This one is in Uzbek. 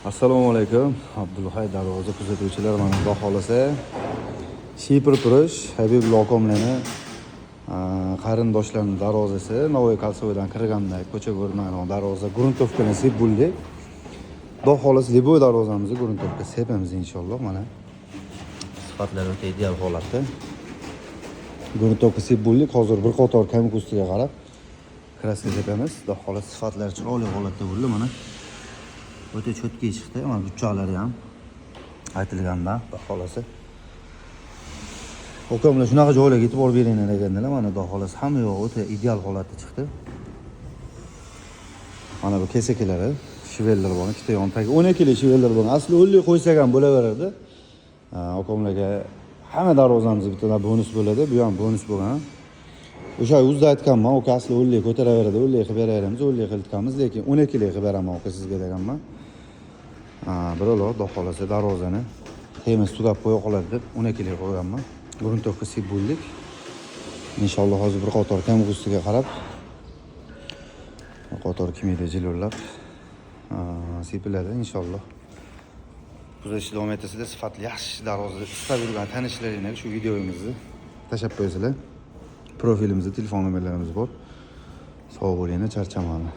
Assalomu alaykum, Abdulhay darvoza kuzatuvchilar. Mana, xudo xohlasa, Shipir Purish Habib akamlarni qarindoshlarini darvozasi, Новый кольцевой dan kirganda ko'cha ko'rinadigan darvoza, грунтовка ni sepib bo'ldik. Xudo xohlasa, любой darvozamizni грунтовка sepamiz, inshaalloh. Mana, sifatlari o'ta ideal holatda. Грунтовка sepib bo'ldik. Hozir bir qator kamik ustiga qarab краска sepamiz. Xudo xohlasa, sifatlari chiroyli holatda bo'ldi, mana. O'ta чёткий chiqdi. Mana, burchaklari ham aytilganda, xudo xohlasa. Ukamlar shunaqa joylarga e'tibor beringlar degandilar. Mana, xudo xohlasa, hamma yo'q o'ta ideal holatda chiqdi. Mana bu kesaklari, швеллер bor, ikkita yon tagi 12 lik швеллер bor. Asli 10 lik qo'ysak ham bo'laveradi. Ukamlarga hamma darvozamiz bittadan bonus bo'ladi. Bu ham bonus bo'lgan. O'sha o'zida aytganman, uka, asli 10 lik ko'taraveradi, 10 lik qilib beraveramiz, 10 lik qilib, lekin 12 lik qilib beraman, uka, sizga deganman. Birovlar, xudo xohlasa, darvozani temiz tugab qo'ya qoladi deb 12 lik qo'yganman. Грунтовка sepib bo'ldik. Inshaalloh, hozir bir qator kamik ustiga qarab, bir qator kimiyda jilovlab sepiladi, inshaalloh. Kuzatishda davom etasizlar. Sifatli, yaxshi darvoza istab yurgan tanishlaringlarga shu videomizni tashlab qo'yasizlar. Profilimizda telefon nomerlarimiz bor. Sog' bo'linglar, charchamanglar.